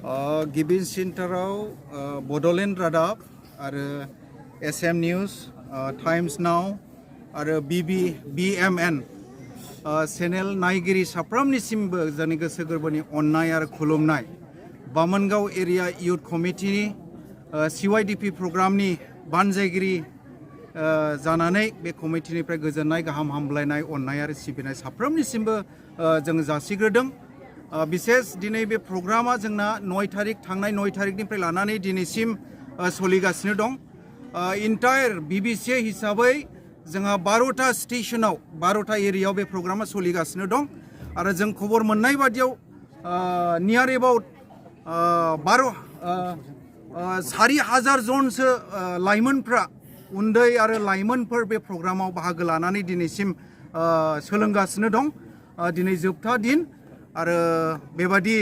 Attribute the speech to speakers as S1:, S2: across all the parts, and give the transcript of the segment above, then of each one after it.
S1: गिबि सेन्टाराव बड'लेण्ड रादाब आरो SM निउज टाइम्स नाव आरो BMN चेनेल नायगिरि साफ्रोमनिसिमबो जोंनि गोसो गोरबोनि अननाय आरो खुलुमनाय बामोनगाव एरिया इउथ कमिटिनि CYDP प्रग्रामनि बानजायगिरि जानानै बे कमिटिनिफ्राय गोजोननाय गाहाम हामलायनाय अननाय आरो सिबिनाय साफ्रोमनिसिमबो जों जासिग्रोदों। विशेष दिनै बे प्रग्रामा जोंना 9 तारिख थांनाय 9 तारिखनिफ्राय लानानै दिनैसिम सोलिगासिनो दं। इन्टायर BBC हिसाबै जोंहा 12टा स्टेशनाव 12टा एरियायाव बे प्रग्रामा सोलिगासिनो दं आरो जों खबर मोननाय बादियाव नियार एबाउट 4,000 जनसो लाइमोनफ्रा उन्दै आरो लाइमोनफोर बे प्रग्रामाव बाहागो लानानै दिनैसिम सोलोंगासिनो दं। दिनै जोबथा दिन आरो बेबादि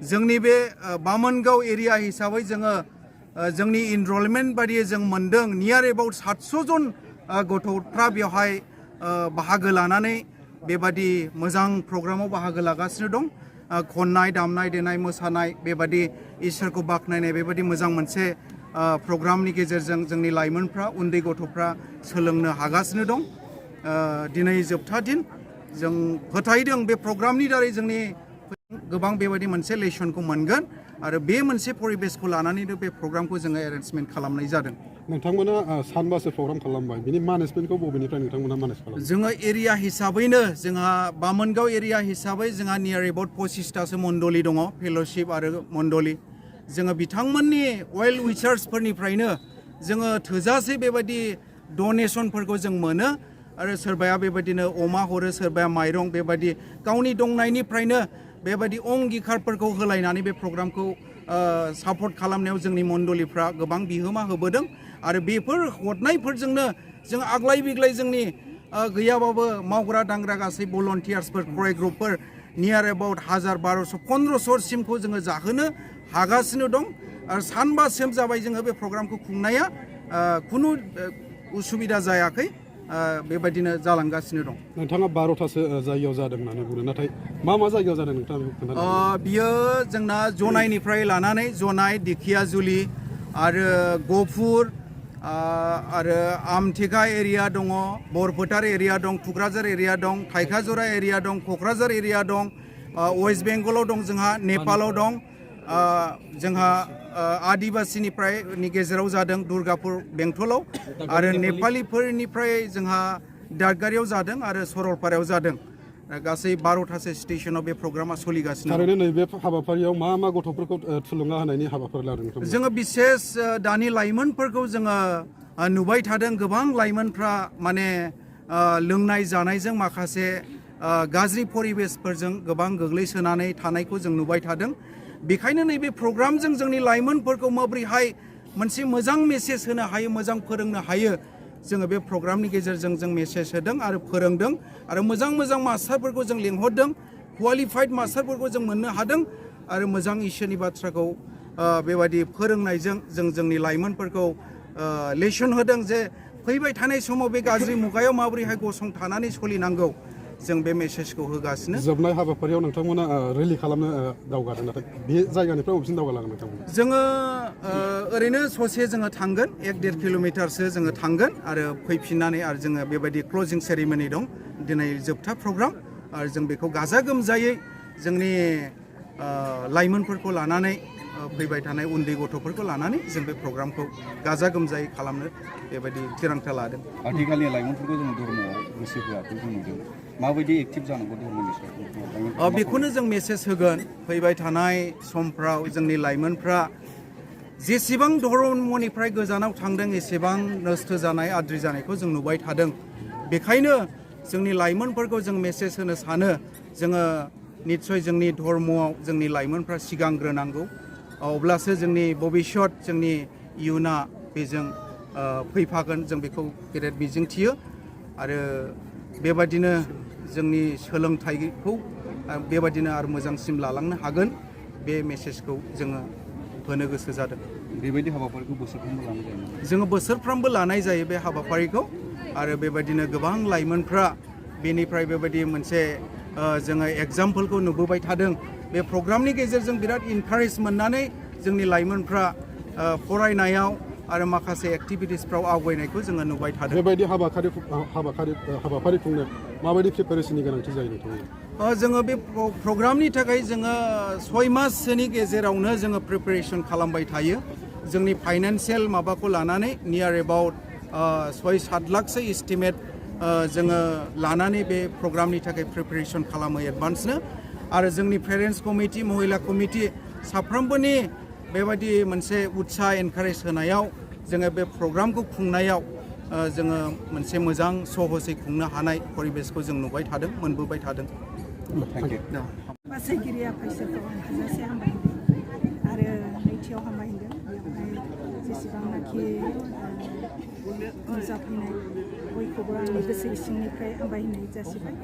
S1: जोंनि बे बामोनगाव एरिया हिसाबै जोङो जोंनि इनरलमेन्ट बादियै जों मोनदों नियार एबाउट 700 जन गथ'फ्रा बेवहाय बाहागो लानानै बेबादि मोजां प्रग्रामाव बाहागो लागासिनो दं। खननाय दामनाय देनाय मोसानाय बेबादि इसोरखौ बाख्नायनाय बेबादि मोजां मोनसे प्रग्रामनि गेजेरजों जोंनि लाइमोनफ्रा उन्दै गथ'फ्रा सोलोंनो हागासिनो दं। दिनै जोबथा दिन जों फोथायदों बे प्रग्रामनि दारै जोंनि गोबां बेबादि मोनसे लेसनखौ मोनगोन आरो बे मोनसे परिबेसखौ लानानैनो बे प्रग्रामखौ जोङो एरेन्जमेन्ट खालामनाय जादों।
S2: नोंथांमोना सानबासो प्रग्राम खालामबाय बिनि मेनेजमेन्टखौ बबेनिफ्राय नोंथांमोना मेनेज खालामो? जोङो
S1: एरिया हिसाबैनो जोंहा बामोनगाव एरिया हिसाबै जोंहा नियार एबाउट 25टासो मण्डली दङ फेल'शिप आरो मण्डली। जोङो बिथांमोननि वेल उइचार्सफोरनिफ्रायनो जोङो थोजासे बेबायदि डनेसनफोरखौ जों मोनो आरो सोरबाया बेबायदिनो अमा हरो सोरबाया माइरं बेबायदि गावनि दंनायनिफ्रायनो बेबायदि अंगिकारफोरखौ होलायनानै बे प्रग्रामखौ सापर्ट खालामनायाव जोंनि मण्डलीफ्रा गोबां बिहोमा होबोदों आरो बेफोर हरनायफोरजोंनो जों आग्लाय बिग्लाय जोंनि गैयाबाबो मावग्रा दांग्रा गासै भलन्टियार्सफोर क्रय ग्रुपफोर नियार एबाउट 1000-1200-1500 सिमखौ जोङो जाहोनो हागासिनो दं आरो सानबासिम जाबाय जोङो बे प्रग्रामखौ खुंनाया खुनु उसुबिदा जायाखै बेबायदिनो जालांगासिनो दं।
S2: नोंथाङा 12टासो जायगायाव जादों होननानै बुंदों नाथाय मा जायगायाव जादों नोंथाङा खोन्थानो हागोन?
S1: बियो जोंना जनाइनिफ्राय लानानै जनाइ दिखियाजुलि आरो गफुर आरो आमथेखा एरिया दङ बरपेटार एरिया दं टुक्राझार एरिया दं थाइखाजरा एरिया दं क'क्राझार एरिया दं वेस्ट बेंगलाव दं जोंहा नेपालाव दं जोंहा आदिबासिनिफ्राय गेजेराव जादों दुर्गापुर बेंटलाव आरो नेपालिफोरनिफ्राय जोंहा दादगारियाव जादों आरो सरलपारायाव जादों। गासै 12टासो स्टेशनाव बे प्रग्रामा सोलिगासिनो।
S2: थारैनो नैबे हाबाफारियाव मा गथ'फोरखौ थुलुंगा होनायनि हाबाफारि लादों?
S1: जोङो बिसेस दानि लाइमोनफोरखौ जोङो नुबाय थादों गोबां लाइमोनफ्रा माने लोंनाय जानायजों माखासे गाज्रि परिबेसफोरजों गोबां गोग्लैसोनानै थानायखौ जों नुबाय थादों। बेखायनो नैबे प्रग्रामजों जोंनि लाइमोनफोरखौ माबोरैहाय मोनसे मोजां मेसेज होनो हायो मोजां फोरोंनो हायो जोङो बे प्रग्रामनि गेजेरजों जों मेसेज होदों आरो फोरोंदों आरो मोजां मास्टारफोरखौ जों लिंहरदों क्वालिफाइड मास्टारफोरखौ जों मोननो हादों आरो मोजां इसोरनि बाथ्राखौ बेबायदि फोरोंनायजों जों जोंनि लाइमोनफोरखौ लेसन होदों जे फैबाय थानाय समाव बे गाज्रि मुगायाव माबोरैहाय गसंथानानै सोलिनांगौ जों बे मेसेजखौ होगासिनो।
S2: जोबनाय हाबाफारियाव नोंथांमोना रेलि खालामनो दावगादों नाथाय बे जायगानिफ्राय बबेसिम दावगालांगोन नोंथांमोना?
S1: जोङो ओरैनो ससे जोङो थांगोन 1-1.5 किल'मिटारसो जोङो थांगोन आरो फैफिननानै आरो जोङो बेबायदि क्लजिं सेरेमनि दं दिनै जोबथा प्रग्राम आरो जों बेखौ गाजा गोमजायै जोंनि लाइमोनफोरखौ लानानै फैबाय थानाय उन्दै गथ'फोरखौ लानानै जों बे प्रग्रामखौ गाजा गोमजायै खालामनो बेबायदि थिरांथा लादों।
S3: आथिखालनि लाइमोनफोरखौ जों धर्मआव गोसो होआखै जों नुदों माबायदि एक्टिभ जानांगौ धर्मनि सायाव?
S1: बेखौनो जों मेसेज होगोन फैबाय थानाय समफ्राव जोंनि लाइमोनफ्रा जेसेबां धर्मनिफ्राय गोजानाव थांदों एसेबां नस्थ जानाय आद्रि जानायखौ जों नुबाय थादों। बेखायनो जोंनि लाइमोनफोरखौ जों मेसेज होनो सानो जोङो निस्सय जोंनि धर्मआव जोंनि लाइमोनफ्रा सिगांग्रोनांगौ अब्लासो जोंनि भबिष्यत जोंनि इयुना बेजों फैफागोन जों बेखौ गेदेर मिजिंथियो आरो बेबादिनो जोंनि सोलोंथाइखौ बेबादिनो आरो मोजांसिम लालांनो हागोन बे मेसेजखौ जोङो होनो गोसो जादों।
S3: बेबायदि हाबाफारिखौ बोसोरफ्रोमबो लानाय जायो?
S1: जोङो बोसोरफ्रोमबो लानाय जायो बे हाबाफारिखौ आरो बेबादिनो गोबां लाइमोनफ्रा बेनिफ्राय बेबायदि मोनसे जोङो एग्जाम्पलखौ नुबोबाय थादों बे प्रग्रामनि गेजेरजों बिराद इनकारेज मोननानै जोंनि लाइमोनफ्रा फरायनायाव आरो माखासे एक्टिभिटिसफ्राव आवगायनायखौ जोङो नुबाय थादों।
S2: बेबायदि हाबाफारि खुंनो माबायदि प्रिपेरेसननि गोनांथि जायो नोंथांनि?
S1: जोङो बे प्रग्रामनि थाखाय जोङो 6 माससोनि गेजेरावनो जोङो प्रिपेरेसन खालामबाय थायो। जोंनि फाइनान्सियेल माबाखौ लानानै नियार एबाउट 6-7 लाखसो इस्टिमेट जोङो लानानै बे प्रग्रामनि थाखाय प्रिपेरेसन खालामो एडभान्सनो। आरो जोंनि पेरेन्टस कमिटि, महिला कमिटि साफ्रोमबोनि बेबायदि मोनसे उत्साह एनकारेज होनायाव जोङो बे प्रग्रामखौ खुंनायाव जोङो मोनसे मोजां सहसै खुंनो हानाय परिबेसखौ जों नुबाय थादों, मोनबोबाय थादों।
S4: बासायगिरि आफादखौ आं हाजासे हामबायहोदों आरो नैथियाव हामबायहोदों। बेवहाय जेसेबांनाखि नुजाफैनाय बयखौबो आंनि गोसो सिंनिफ्राय हामबायहोनाय जासिबाय।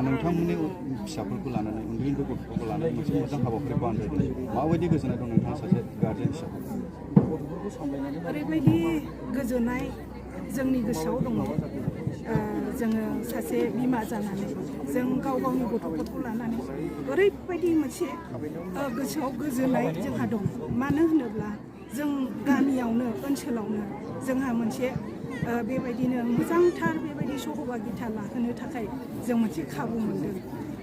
S3: नोंथांमोननि फिसाफोरखौ लानानै उन्दै गथ'फोरखौ लानानै मोनसे मोजां हाबाफारि बानायदों। माबायदि गोजोननाय दं नोंथाङा सासे गार्जेन हिसाबै?
S4: ओरैबायदि गोजोननाय जोंनि गोसोआव दङ। जोङो सासे बिमा जानानै जों गाव गावनि गथ'फोरखौ लानानै ओरैबायदि मोनसे गोसोआव गोजोननाय जोंहा दं। मानो होनोब्ला जों गामियावनो ओनसोलावनो जोंहा मोनसे बेबायदिनो मोजांथार बेबायदि सहभागिता लाहोनो थाखाय जों मोनसे खाबु मोनदों।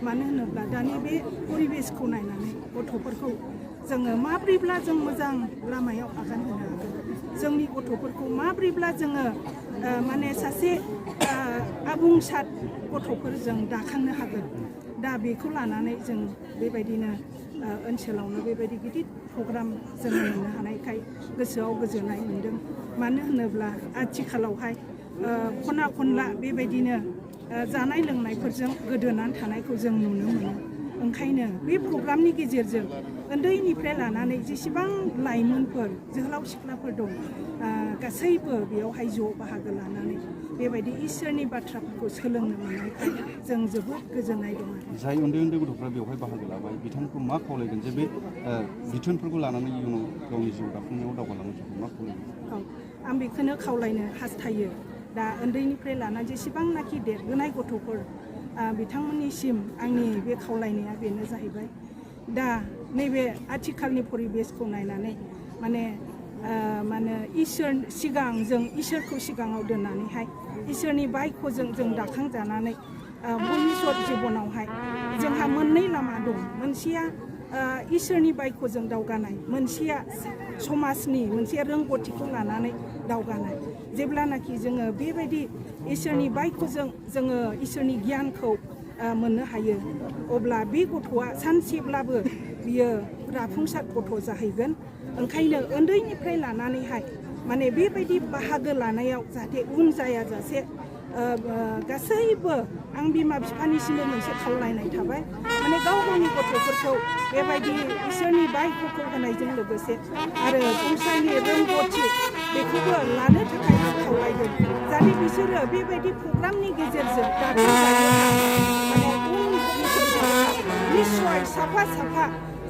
S4: मानो होनोब्ला दानि बे परिबेसखौ नायनानै गथ'फोरखौ जोङो माब्रैब्ला जों मोजां लामायाव आगान होनो हागोन, जोंनि गथ'फोरखौ माब्रैब्ला जोङो माने सासे आबुंसार गथ'फोर जों दाखांनो हागोन। दा बेखौ लानानै जों बेबायदिनो ओनसोलावनो बेबायदि गिदिर प्रग्राम जोङो मोननो हानायखाय गोसोआव गोजोननाय मोनदों। मानो होनोब्ला आथिखालावहाय खना खनला बेबायदिनो जानाय लोंनायफोरजों गोदोनानै थानायखौ जों नुनो मोनो। ओंखायनो बे प्रग्रामनि गेजेरजों उन्दैनिफ्राय लानानै जेसेबां लाइमोनफोर जोहोलाव सिख्लाफोर दं गासैबो बेयावहाय ज' बाहागो लानानै बेबायदि इसोरनि बाथ्राफोरखौ सोलोंनो मोननायखाय जों जोबोद गोजोननाय दं।
S3: जाय उन्दै गथ'फ्रा बेवहाय बाहागो लाबाय बिथांखौ मा खावलायगोन जे बे बिथोनफोरखौ लानानै इयुनाव गावनि जिउ दाफुंनायाव दावगालांनो थाखाय मा खावलायगोन?
S4: औ, आं बेखौनो खावलायनो हास्थायो। दा उन्दैनिफ्राय लानानै जेसेबांनाखि देरबोनाय गथ'फोर बिथांमोननिसिम आंनि बे खावलायनाया बेनो जाहैबाय। दा नैबे आथिखालनि परिबेसखौ नायनानै माने सिगां जों इसोरखौ सिगाङाव दोननानैहाय इसोरनि बायख'जों जों दाखांजानानै भबिष्यत जिबनावहाय जोंहा मोननै लामा दं। मोनसेया इसोरनि बायख'जों दावगानाय, मोनसेया समाजनि मोनसे रोंगौथिखौ लानानै दावगानाय। जेब्लानाखि जोङो बेबायदि इसोरनि बायख'जों जोङो इसोरनि गियानखौ मोननो हायो, अब्ला बे गथ'आ सानसेब्लाबो बियो जाफुंसार गथ' जाहैगोन। ओंखायनो उन्दैनिफ्राय लानानैहाय माने बेबायदि बाहागो लानायाव जाहाथे उन जायाजासे गासैबो आं बिमा बिफानिसिमबो मोनसे खावलायनाय थाबाय। माने गाव गावनि गथ'फोरखौ बेबायदि इसोरनि बायख'खौ होनायजों लोगोसे आरो संसारनि रोंगौथि बेखौबो लानो थाखाय आं खावलायदों। जाहाथे बिसोरो बेबायदि प्रग्रामनि गेजेरजों माने उन निस्सय साफा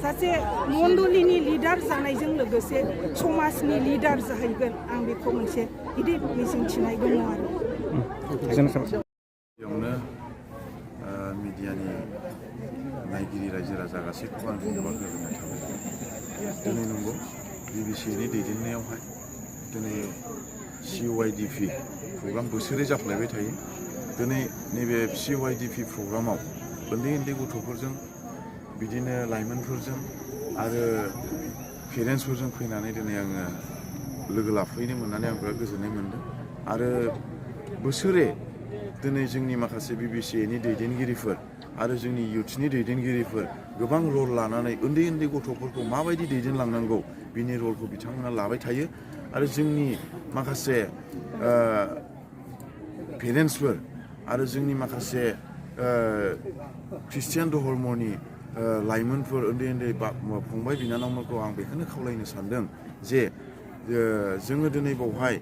S4: सासे मण्डलिनि लिडार जानायजों लोगोसे समाजनि लिडार जाहैगोन। आं बेखौ मोनसे गिदिर मिजिंथिनाय दङ आरो।
S5: बेयावनो मिडियानि नायगिरि रायजो राजा गासैखौबो आं धन्यबाद होग्रोनाय थाबाय। दिनै नंगौ बिबिसिनि दैदेननायावहाय दिनै CYDP प्रग्राम बोसोरै जाफ्लायबाय थायो। दिनै नैबे CYDP प्रग्रामाव उन्दै गथ'फोरजों बिदिनो लाइमोनफोरजों आरो पेरेन्टसफोरजों फैनानै दिनै आङो लोगो लाफैनो मोननानै आं बिराद गोजोननाय मोन्दों। आरो बोसोरे दिनै जोंनि माखासे बिबिसिनि दैदेनगिरिफोर आरो जोंनि इयुथ्सनि दैदेनगिरिफोर गोबां रल लानानै उन्दै गथ'फोरखौ माबायदि दैदेनलांनांगौ बिनि रलखौ बिथांमोना लाबाय थायो। आरो जोंनि माखासे पेरेन्टसफोर आरो जोंनि माखासे ख्रिस्टियान धर्मनि लाइमोनफोर उन्दै फंबाय बिनानावमोनखौ आं बेखौनो खावलायनो सानदों जे जोङो दिनै बावहाय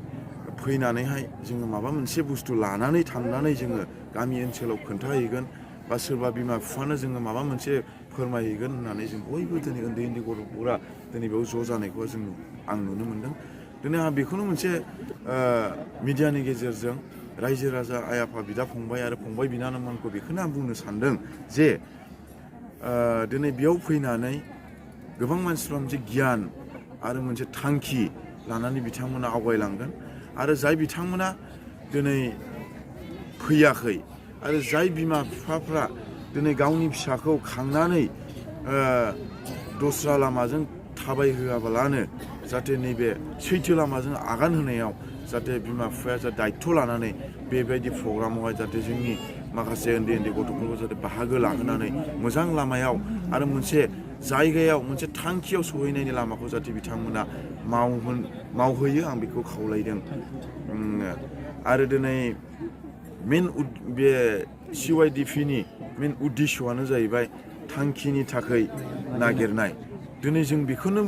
S5: फैनानैहाय जोङो माबा मोनसे बुस्थु लानानै थांनानै जोङो गामि ओनसोलाव खोन्थाहैगोन बा सोरबा बिमा बिफानो जोङो माबा मोनसे फोरमायहैगोन होननानै जों बयबो दिनै उन्दै गथ'फोरा दिनै बेयाव ज' जानायखौ आं नुनो मोन्दों। दिनै आं बेखौनो मोनसे मिडियानि गेजेरजों रायजो राजा आइ आफा बिदा फंबाय आरो फंबाय बिनानावमोनखौ बेखौनो आं बुंनो सानदों जे दिनै बेयाव फैनानै गोबां मानसिफ्रा मोनसे गियान आरो मोनसे थांखि लानानै बिथांमोना आवगायलांगोन आरो जाय बिथांमोना दिनै फैयाखै आरो जाय बिमा बिफाफ्रा दिनै गावनि फिसाखौ खांनानै दस्रा लामाजों थाबायहोआबालानो जाहाथे नैबे सैथो लामाजों आगान होनायाव जाहाथे बिमा बिफाया जा दायित्व लानानै बेबायदि प्रग्रामावहाय जाहाथे जोंनि माखासे उन्दै उन्दै गथ'फोरखौ जाहाथे बाहागो लाहोनानै मोजां लामायाव आरो मोनसे जायगायाव मोनसे थांखियाव सहैनायनि लामाखौ जाहाथे बिथांमोना मावहोयो आं बेखौ खावलायदों आरो दिनै बे CYDP-नि मेन उद्देश्यआनो जाहैबाय थांखिनि थाखाय नागिरनाय दिनै जों बेखौनो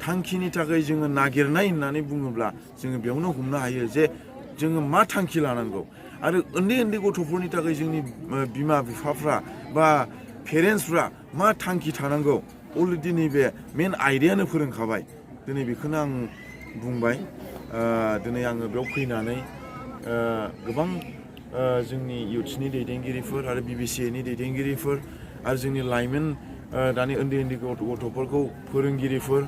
S5: थांखिनि थाखाय जोङो नागिरनाय होननानै बुङोब्ला जोङो बेयावनो हमनो हायो जे जोङो मा थांखि लानांगौ आरो उन्दै उन्दै गथ'फोरनि थाखाय जोंनि बिमा बिफाफ्रा बा पेरेन्टसफ्रा मा थांखि थानांगौ अलरेडि नैबे मेन आयदायानो फोरोंखाबाय दिनै बेखौनो आं बुंबाय दिनै आङो बेयाव फैनानै गोबां जोंनि इउथ्सनि दैदेनगिरिफोर आरो BBCAनि दैदेनगिरिफोर आरो जोंनि लाइमोन दानि उन्दै उन्दै गथ'फोरखौ फोरोंगिरिफोर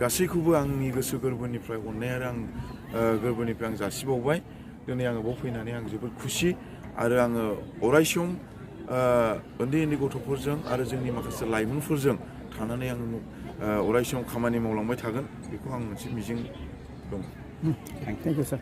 S5: गासैखौबो आंनि गोसो गोरबोनिफ्राय अननाय आरो आं गोरबोनिफ्राय आं जासिबावबाय दिनै आङो बाव फैनानै आं जोबोद खुसि आरो आङो अरायसम उन्दै उन्दै गथ'फोरजों आरो जोंनि माखासे लाइमोनफोरजों थानानै आङो अरायसम खामानि मावलांबाय थागोन बेखौ आं मोनसे मिजिं दं।
S2: Thank you sir.